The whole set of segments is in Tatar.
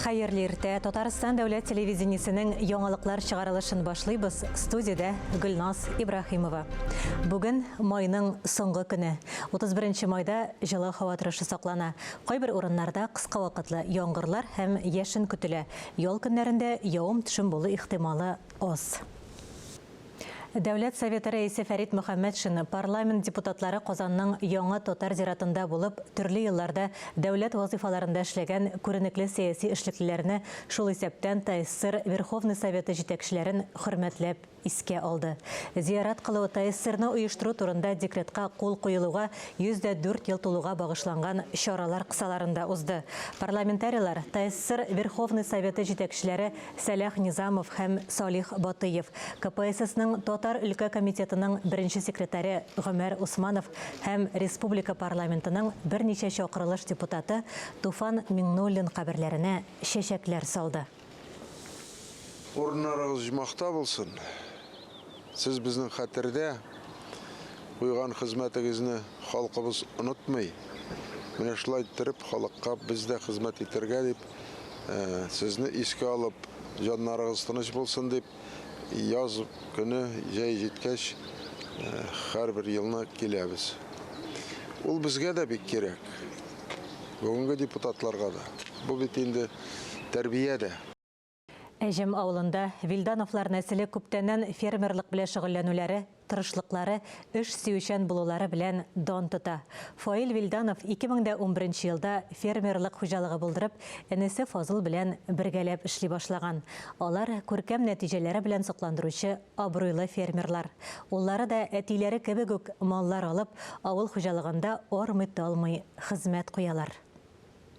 Хәерле иртә. Татарстан дәүләт телевидениесенең яңалыклар чыгарылышын башлыйбыз. Студиядә Гөлназ Ибраһимова. Бүген майның соңгы көне. 31 майда җылы һава торышы саклана. Кайбер урыннарда кыска вакытлы яңгырлар һәм яшен көтелә. Ял көннәрендә явым-төшем булу ихтималы аз. Дәүләт Советы Рәисе Фәрит Мөхәммәтшин, парламент депутатлары Казанның яңа татар зиратында булып, төрле елларда дәүләт вазыйфаларында эшләгән күренекле сәяси эшлеклеләрне, шул исәптән ТАССР Верховный Советы җитәкчеләрен хөрмәтләп искә алды. Зиярат кылу ТАССРны оештыру турында декретка кул куелуга 104 ел тулуга багышланган чаралар кысаларында узды. Парламентарийлар ТАССР Верховный Советы җитәкчеләре Сәлах Низамов һәм Салих Батыев, КПССның Татар өлкә комитетының беренче секретаре Гомәр Усманов һәм республика парламентының берничә чакырылыш депутаты Туфан Миңнуллин каберләренә чәчәкләр салды. Урыннарыгыз оҗмахта булсын. Сез безнең хәтердә, куйган хезмәтегезне халкыбыз онытмый. Менә шулай иттереп халыкка без дә хезмәт итәргә дип, сезне искә алып, җаннарыгыз тыныч булсын дип, яз көне, җәй җиткәч, һәрбер елны киләбез. Ул безгә дә бик кирәк. Бүгенге депутатларга да. Бу бит инде тәрбия дә. Әҗем авылында Вилдановлар нәселе күптәннән фермерлык белән шөгыльләнүләре, тырышлыклары, эш сөючән булулары белән дан тота. Фаил Вилданов 2011 елда фермерлык хуҗалыгы булдырып, энесе Фазыл белән бергәләп эшли башлаган. Алар, күркәм нәтиҗәләре белән сокландыручы абруйлы фермерлар. Уллары да әтиләре кебек үк маллар алып, авыл хуҗалыгында армый-талмый хезмәт куялар.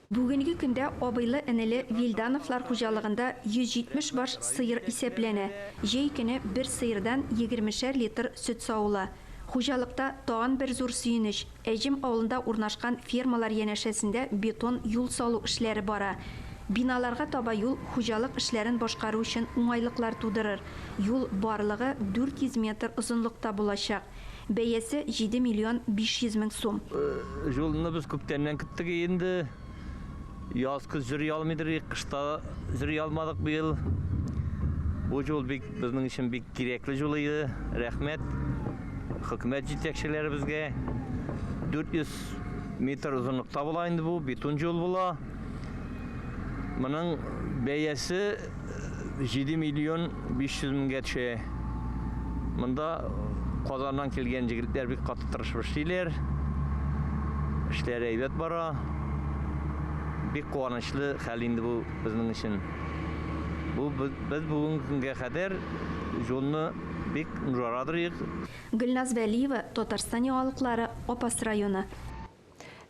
Бүгенге көндә абыйлы-энеле Вилдановлар хуҗалыгында 170 баш сыер исәпләнә. Җәй көне бер сыердан егермешәр литр сөт савыла. Хуҗалыкта тагын бер зур сөенеч, Әҗем авылында урнашкан фермалар янәшәсендә бетон юл салу эшләре бара. Биналарга таба юл хуҗалык эшләрен башкару өчен уңайлыклар тудырыр. Юл барлыгы 400 метр озынлыкта булачак. Бәясе, 7 миллион 500 мең сум. Юлны без күптәннән көттек инде. Яз көз йөри алмыйдыр, кышта йөри алмадык быел. Бу юл бик безнең өчен бик кирәкле юл иде. Рәхмәт хөкүмәт җитәкчеләребезгә. 400 метр озынлыкта була инде бу, бетон юл була. Моның бәясе 7 миллион 500 меңгә төшә. Монда Казаннан килгән җегетләр бик каты тырышып эшлиләр. Эшләре әйбәт бара. Бик куанычлы хәл инде бу безнең өчен. Бу без бүгенге көнгә кадәр юлны бик нужарадырыйк. Гөлназ Вәлиева, Татарстан яңалыклары, Апас районы.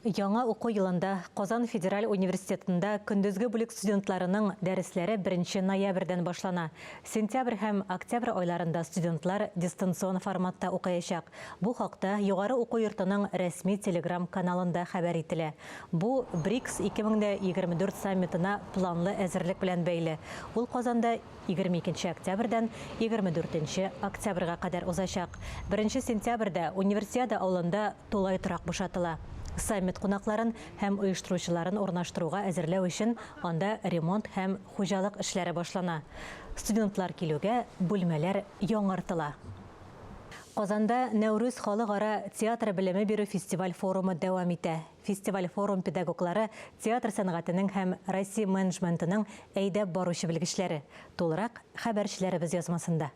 Яңа уку елында Казан федераль университетында көндезге бүлек студентларының дәресләре беренче ноябрьдән башлана. Сентябрь һәм октябрь айларында студентлар дистанцион форматта укыячак. Бу хакта югары уку йортының рәсми телеграм-каналында хәбәр ителә. Бу БРИКС 2024 саммитына планлы әзерлек белән бәйле. Ул Казанда 22 нче октябрьдән 24 нче октябрьгә кадәр узачак. Беренче сентябрьдә Универсиада авылында тулай торак бушатыла. Саммит кунакларын һәм оештыручыларын урнаштыруга әзерләү өчен анда ремонт һәм хуҗалык эшләре башлана. Студентлар килүгә бүлмәләр яңартыла. Казанда Нәүрүз халыкара театр белеме бирү фестиваль-форумы дәвам итә. Фестиваль-форум педагоглары, театр сәнгатенең һәм Россия менеджментының әйдәп баручы белгечләре. Тулырак, хәбәрчеләребез язмасында.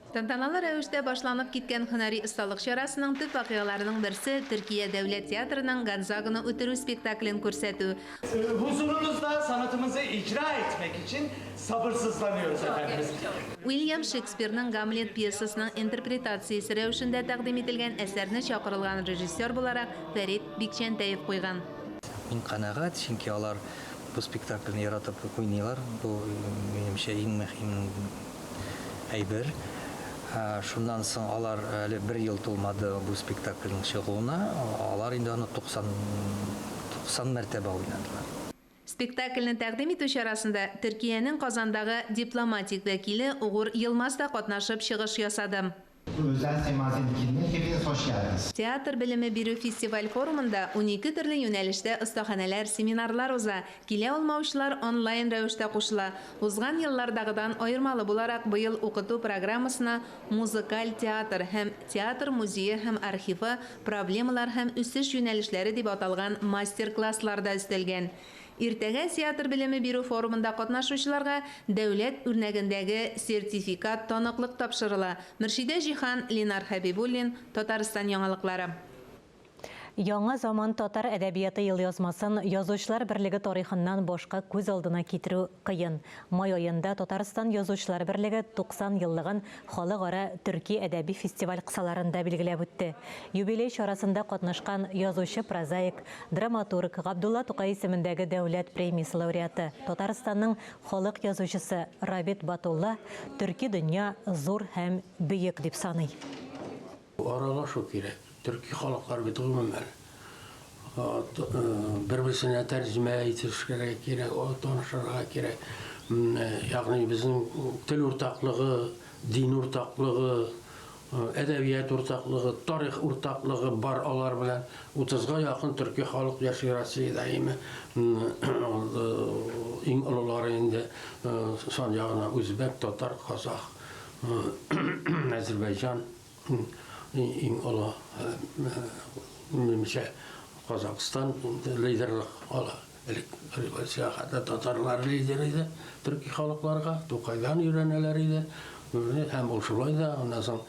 Тантаналы рәвештә башланып киткән һөнәри осталык чарасының төп вакыйгаларының берсе, Төркия дәүләт театрының Гонзаганы үтерү спектаклен күрсәтү. Huzurunuzda sanatımızı icra etmek için sabırsızlanıyoruz efendimiz. Уильям Шекспирның Гамлет пьесасының интерпретациясе рәвешендә тәкъдим ителгән әсәрне чакырылган режиссер буларак Фәрит Бикчәнтәев куйган. Мин канәгать, чөнки алар бу спектакльне яратып уйныйлар. Бу, минемчә, иң мөһим әйбер. Шуннан соң алар әле бер ел тулмады бу спектакльнең чыгуына, алар инде аны 90, 90 мәртәбә уйнадылар. Спектакльне тәкъдим итү чарасында Төркиянең Казандагы дипломатик вәкиле Угур Йылмаз да катнашып чыгыш ясады. Özel Semazen Hepiniz hoş geldiniz. Театр белеме бирү фестиваль-форумында 12 төрле юнәлештә остаханәләр, семинарлар уза. Килә алмаучылар онлайн рәвештә кушыла. Узган еллардагыдан аермалы буларак, быел укыту программасына Музыкаль театр һәм Театр музее һәм архивы, проблемалар һәм үсеш юнәлешләре дип аталган мастер-класслар да өстәлгән. Иртәгә театр белеме бирү форумында катнашучыларга дәүләт үрнәгендәге сертификат, таныклык тапшырыла. Мөршидә Җиһан, Ленар Хәбибуллин, Татарстан яңалыклары. Яңа заман татар әдәбияты елъязмасын Язучылар берлеге тарихыннан башка күз алдына китерү кыен. Май аенда Татарстан Язучылар берлеге 90 еллыгын Халыкара төрки әдәби фестиваль кысаларында билгеләп үтте. Юбилей чарасында катнашкан язучы, прозаик, драматург, Габдулла Тукай исемендәге дәүләт премиясе лауреаты, Татарстанның халык язучысы Рабит Батулла төрки дөнья зур һәм бөек дип саный. Аралашу кирәк. Төрки халыклар бит гомумән бер-берсенә тәрҗемә итешергә кирәк, танышырга кирәк. Ягъни безнең тел уртаклыгы, дин уртаклыгы, әдәбият уртаклыгы, тарих уртаклыгы бар алар белән. 30-га якын төрки халык яши Россиядә име. Иң олылары инде сан ягына үзбәк, татар, казах, әзербайҗан. Иң олы, минемчә, Казакъстан лидерлык ала. Элек революциягә хәтле татарлар лидер иде төрки халыкларга, Тукайдан өйрәнәләр иде. Һәм ул шулай да, аннан соң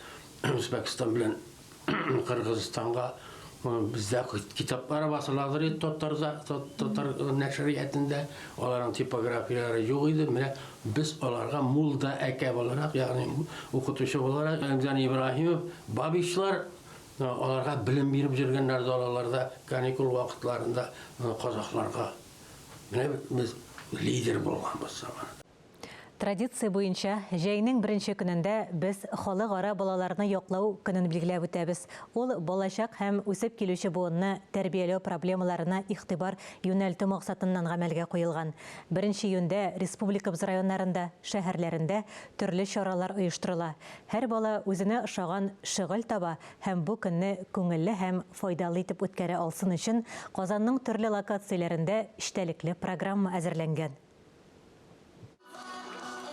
Үзбәкстан белән Кыргызстанга бездә китаплар басыладыр иде татарда, татар нәшриятында, аларның типографияләре юк иде. Менә Без аларга мулда әкә буларак, ягъни укытучы буларак, Рамзан Ибраһимов, Бабичлар аларга белем биреп йөргәннәр далаларда, каникул вакытларында казахларга. Менә без лидер булганбыз заманында. Традиция буенча, җәйнең беренче көнендә без Халыкара балаларны яклау көнен билгеләп үтәбез. Ул балачак һәм үсеп килүче буынны тәрбияләү проблемаларына игътибар юнәлтү максатыннан гамәлгә куелган. Беренче июньдә республикабыз районнарында, шәһәрләрендә төрле чаралар оештырыла. Һәр бала үзенә ошаган шөгыль таба һәм бу көнне күңелле һәм файдалы итеп үткәрә алсын өчен Казанның төрле локацияләрендә эчтәлекле программа әзерләнгән.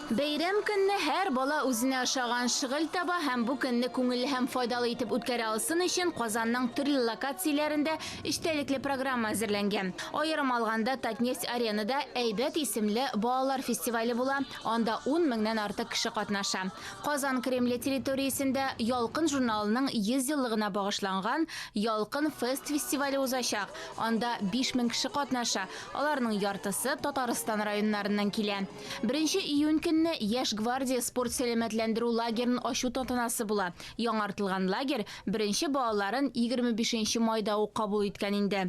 Бәйрәм көнне һәр бала үзенә ошаган шөгыль таба һәм бу көнне күңелле һәм файдалы итеп үткәрә алсын өчен Казанның төрле локацияләрендә эчтәлекле программа әзерләнгән. Аерым алганда, Татнефть Аренада Әйбәт исемле балалар фестивале була, анда ун меңнән артык кеше катнаша. Казан Кремле территориясендә Ялкын журналының 100 еллыгына багышланган Ялкын фест фестивале узачак, анда 5000 кеше катнаша, аларның яртысы Татарстан районнарыннан килә. Беренче июнь көнне Яшь гвардия спорт-сәламәтләндерү лагерен ачу тантанасы була. Яңартылган лагерь беренче балаларын 25 нче майда ук кабул иткән инде.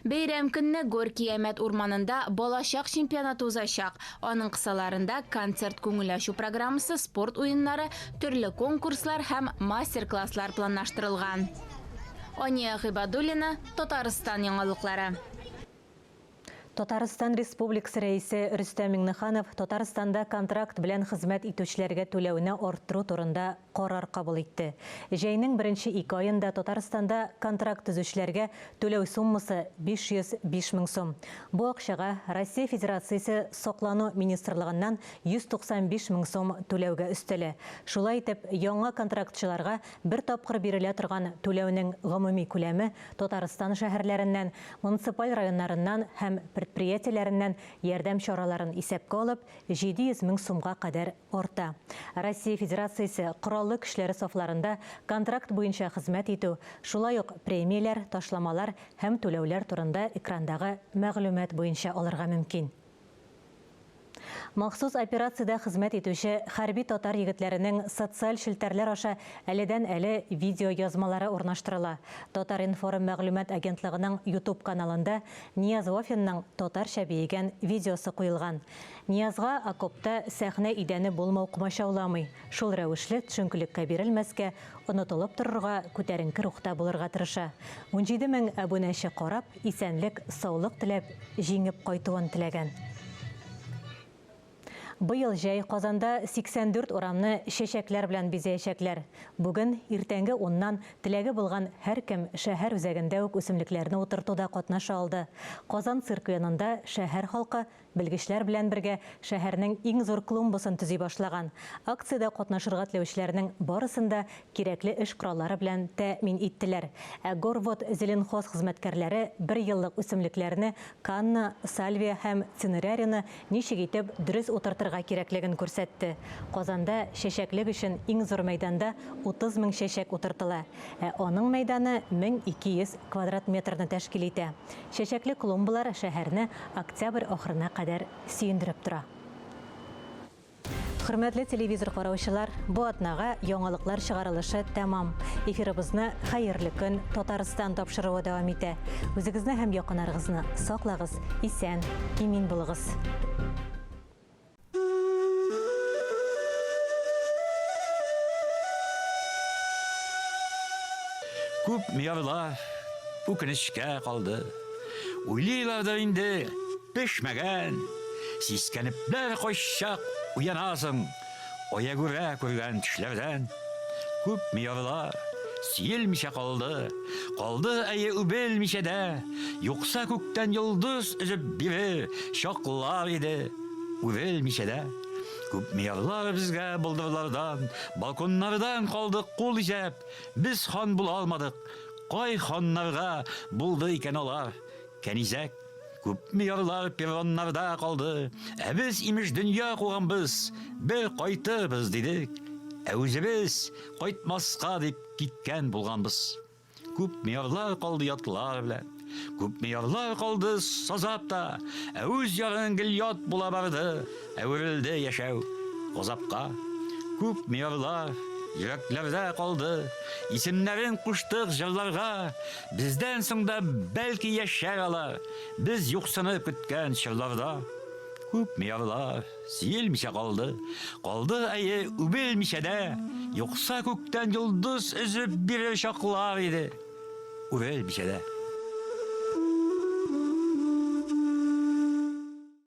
Бәйрәм көнне Горький-Әмәт урманында Балачак чемпионаты узачак. Аның кысаларында концерт-күңел ачу программасы, спорт уеннары, төрле конкурслар һәм мастер-класслар планлаштырылган. Ания Гыйбадуллина, Татарстан яңалыклары. Татарстан Республикасы Рәисе Рөстәм Миңнеханов Татарстанда контракт белән хезмәт итүчеләргә түләүне арттыру турында карар кабул итте. Җәйнең беренче ике аенда Татарстанда контракт төзүчеләргә түләү суммасы 505 мең сум. Бу акчага Россия Федерациясе Саклану министрлыгыннан 195 мең сум түләүгә өстәлә. Шулай итеп, яңа контрактчыларга бер тапкыр бирелә торган түләүнең гомуми күләме Татарстан шәһәрләреннән, муниципаль районнарыннан һәм предприятиеләреннән ярдәм чараларын исәпкә алып, 700 мең сумга кадәр арта. Россия Федерациясе Кораллы Көчләре сафларында контракт буенча хезмәт итү, шулай ук премияләр, ташламалар һәм түләүләр турында экрандагы мәгълүмат буенча алырга мөмкин. Махсус операциядә хезмәт итүче хәрби татар егетләренең социаль челтәрләр аша әледән-әле видеоязмалары урнаштырыла. Татар-информ мәгълүмат агентлыгының YouTube каналында Нияз Вафинның татарча биегән видеосы куелган. Ниязга окопта сәхнә идәне булмау комачауламый. Шул рәвешле төшенкелеккә бирелмәскә, онытылып торырга, күтәренке рухта булырга тырыша. 17 мең әбүнәче карап, исәнлек, саулык теләп, җиңеп кайтуын теләгән. Быел җәй Казанда 84 урамны чәчәкләр белән бизәячәкләр. Бүген иртәнге уннан теләге булган һәркем шәһәр үзәгендә үк үсемлекләрне утыртуда катнаша алды. Казан циркы янында шәһәр халкы белгечләр белән бергә шәһәрнең иң зур клумбасын төзи башлаган. Акциядә катнашырга теләүчеләрнең барысын да кирәкле эш кораллары белән тәэмин иттеләр. Ә Горвод Зеленхоз хезмәткәрләре бер еллык үсемлекләрне канна, сальвия һәм цинерарияне ничек итеп дөрес утыртырга кирәклеген күрсәтте. Казанда чәчәклек өчен иң зур мәйданда 30 мең чәчәк утыртыла, ә аның мәйданы 1200 квадрат метрны тәшкил итә. Чәчәкле клумбалар шәһәрне октябрь ахырына кадәр сөендереп тора. Хөрмәтле телевизор караучылар, бу атнага яңалыклар чыгарылышы тәмам. Эфирыбызны Хәерле көн, Татарстан тапшыруы дәвам итә. Үзегезне һәм якыннарыгызны саклагыз, исән, имин булыгыз. Күп миярлар үкенечкә калды. Уйлыйлардыр инде, пешмәгән. Сискәнепләр кайчак уянасың, аягүрә күргән төшләрдән. Күп миярлар сөелмичә калды, калды әйе үбелмичә дә. Юкса күктән йолдыз өзеп бирер чаклар иде. Үрелмичә дә. Күпме ярлар безгә болдырлардан, балконнардан калды кул изәп. Без хан була алмадык. Кай ханнарга булды икән алар? Кәнизәк. Күпме ярлар перроннарда калды. Ә без, имеш, дөнья куганбыз, бер кайтырбыз, дидек. Ә үзебез кайтмаска дип киткән булганбыз. Күпме ярлар калды ятлар белән, Күпме ярлар калды сазап та, Ә үз ярың гел ят була барды, Әверелде яшәү газапка. Күпме ярлар йөрәкләрдә калды, Исемнәрен куштык җырларга, Бездән соң да бәлки яшәр алар, Без юксынып көткән чорларда. Күпме ярлар Сөелмичә калды. Калды, әйе, үбелмичә дә. Юкса күктән йолдыз өзеп бирер чаклар иде. Үрелмичә дә.